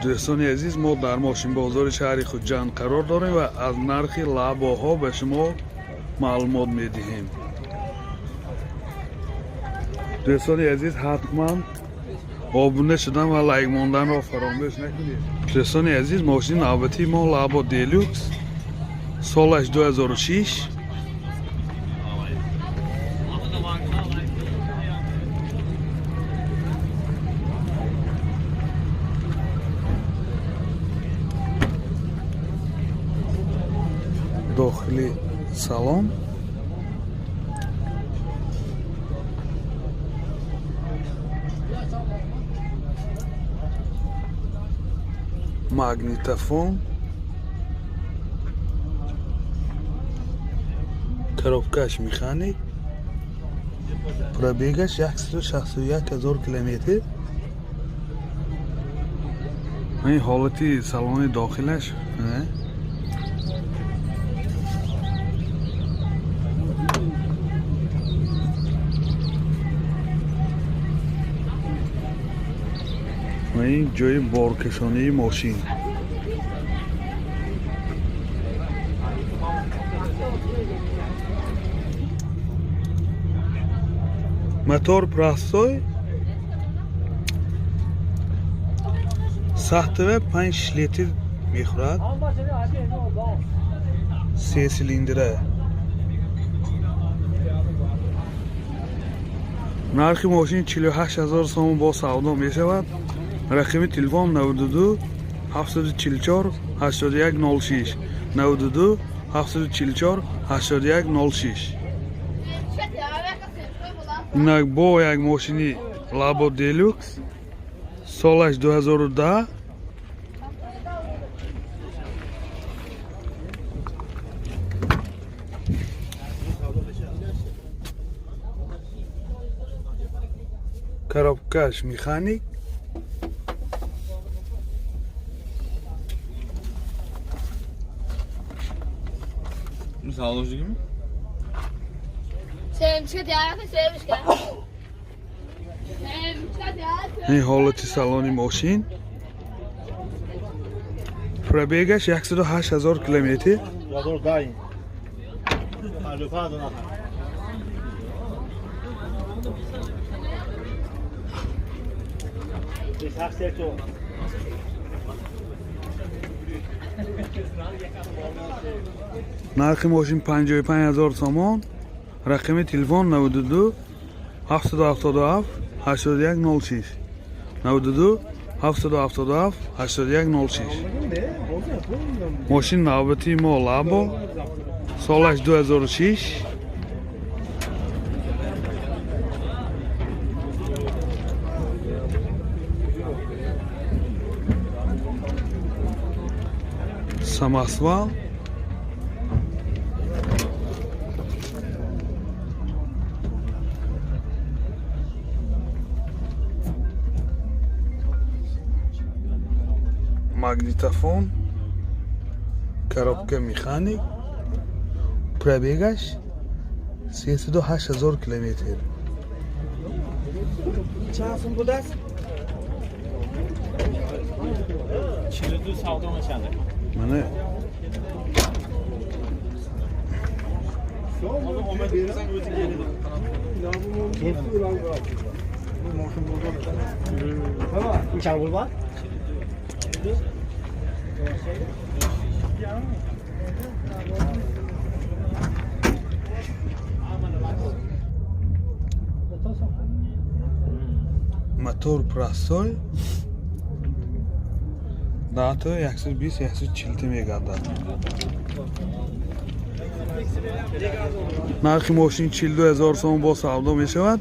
Дӯстони азиз, мо дар мошинбозори шаҳри Хуҷанд қарор дорем ва аз нархи Лабоҳо ба шумо маълумот медиҳем. Дӯстони азиз, ҳатман обуна шудан ва лайк монданро фаромӯш накунед. Дӯстони азиз, мошини навбатии мо Лабо Делюкс, солаш 2006. Дохили салон магнитофон, коробкаш механик, пробегаш 161 ҳазор километр. Ин ҳолати салони дохилаш. Ва ин ҷои боркашонии мошин. Мотор простой, сахтове, 5 литр мехӯрад, се силиндра. Нархи мошин 48 ҳазор сомон, бо савдо мешавад. Рақами телефон 92 744 81 06, 92 744 81 06. Инак бо як мошини Лабо Делюкс, солаш 2010. Коробкаш механик. Sağlıcı mi? Семечка, семечка. Ин ҳолати салони мошин. Пробегаш 108 ҳазор километр. بازار داریم 55 نفر. 27 سه. Нархи мошин 55 ҳазор сомон. Рақами телефон 92 777 81 06, 92 777 81 06. Мошин навбатии мо Лабо, солаш 2006. Самосвал. Магнитофон, коробка механик, пробегаш 308 ҳазор километр. چند سوم بوده است؟ 42 savdo meşende. Мана. Onu verirsen özü gelir. این چند گل بود؟ Мотор простой, дата 120 140 мегардад. Нархи мошин 42 ҳазор сомон, бо савдо мешавад.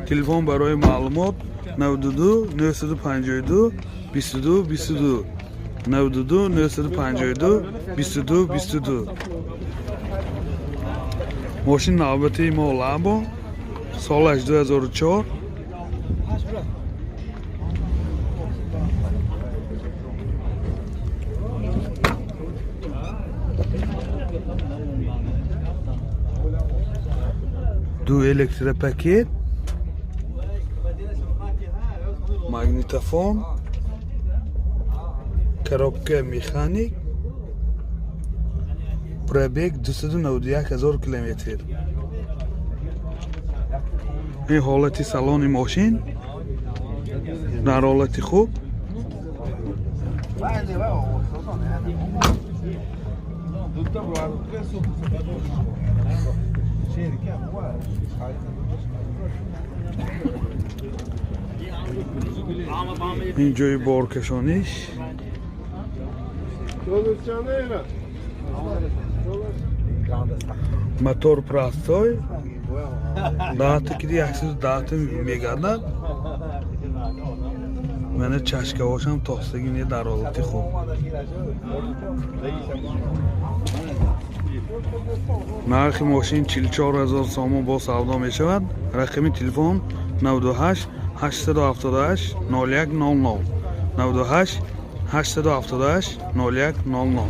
Телефон барои маълумот 92 952 22 22, 92 952 22 22. Мошин навбатии мо Лабо, солаш 2004. Ду электропакет, магнитофон. Коробка механик. Пробег 291 ҳазор километр. Ин ҳолати салони мошин дар ҳолати хуб. Ин ҷои боркашониш. Мотор простой. Даҳта киди 110 мегардад. Мана чашкаҳошам тостагӣ не, дар ҳолати хуб. Нархи мошин 44 ҳазор сомон бо савдо мешавад. Рақами телефон 98 878 01 00 98 878 01 00.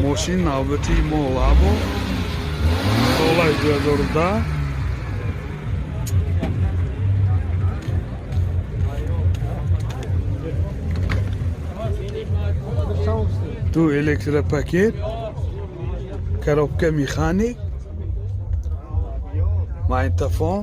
Мошин навбати мо Лабо, солаш 2010. Ду электропакет, коробка механик, магнитофон.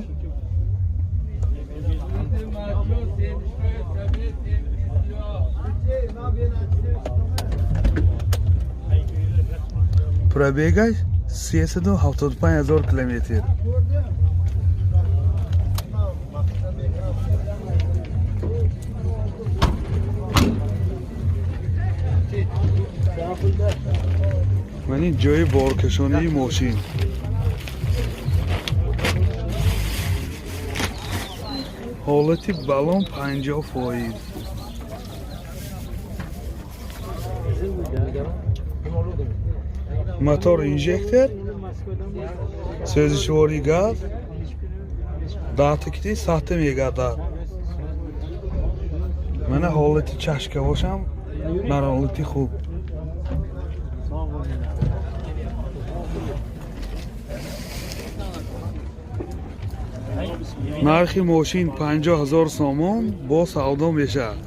Пробегаш 375 ҳазор километр. Ман ин ҷои боркашонии мошин. Ҳолати балон 50%. Мотор инжектор, сӯзишвории газ, даҳта кити сахта мегардад. Мана ҳолати чашкаҳошам дар ҳолати хуб. Нархи мошин 50 ҳазор сомон бо савдо мешавад.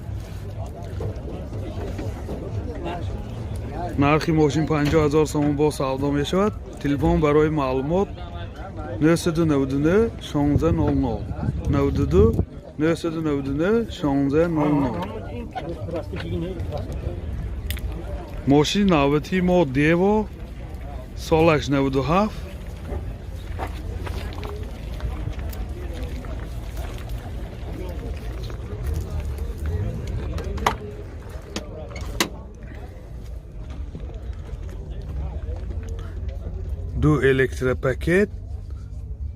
Нархи мошин 50 ҳазор сомон бо савдо мешавад. Телефон барои маълумот 999 16 00 92 999 16 00. Мошини навбатии мо Дево, солаш 97. Ду электропакет,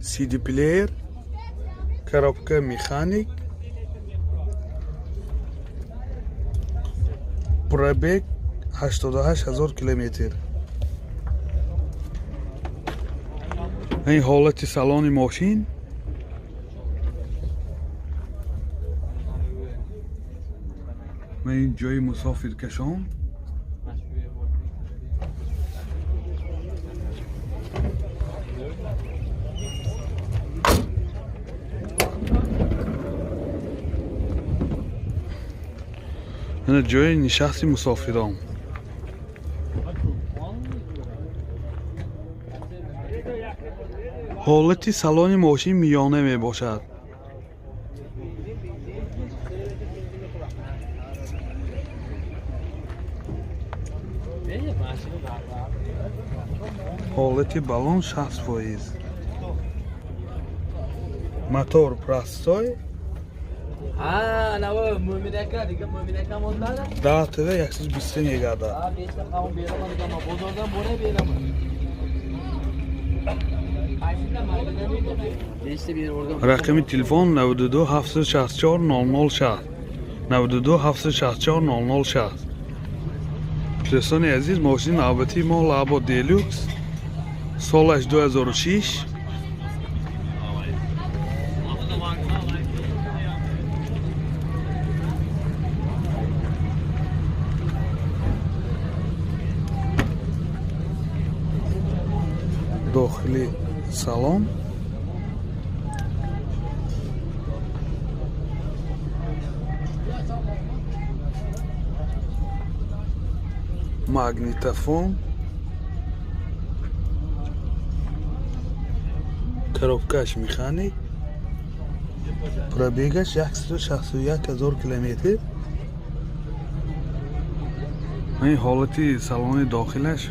CD плеер, коробка механик, пробег 88 ҳазор километр. Ин ҳолати салони мошин. Ман ин ҷои мусофиркашон. Ана ҷои нишасти мусофирон. Ҳолати салони мошин миёна мебошад. Ҳолати балон 60%. Мотор простой. 10 ТВ 120 мегардад. Рақами телефон 92 764 00 60 92 764 00 60. Дӯстони азиз, мошини навбатии мо Лабо Делюкс, солаш 2006. Дохили салон. Магнитофон, коробкаш механик, пробегаш 161 ҳазор километр. Ин ҳолати салони дохилаш.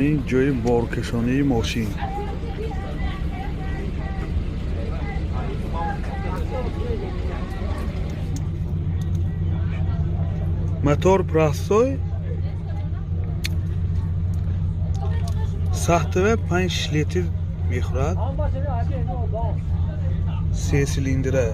Ин ҷои боркашонии мошин. Мотор простой, сахтова 5 литр мехӯрад, се силиндра.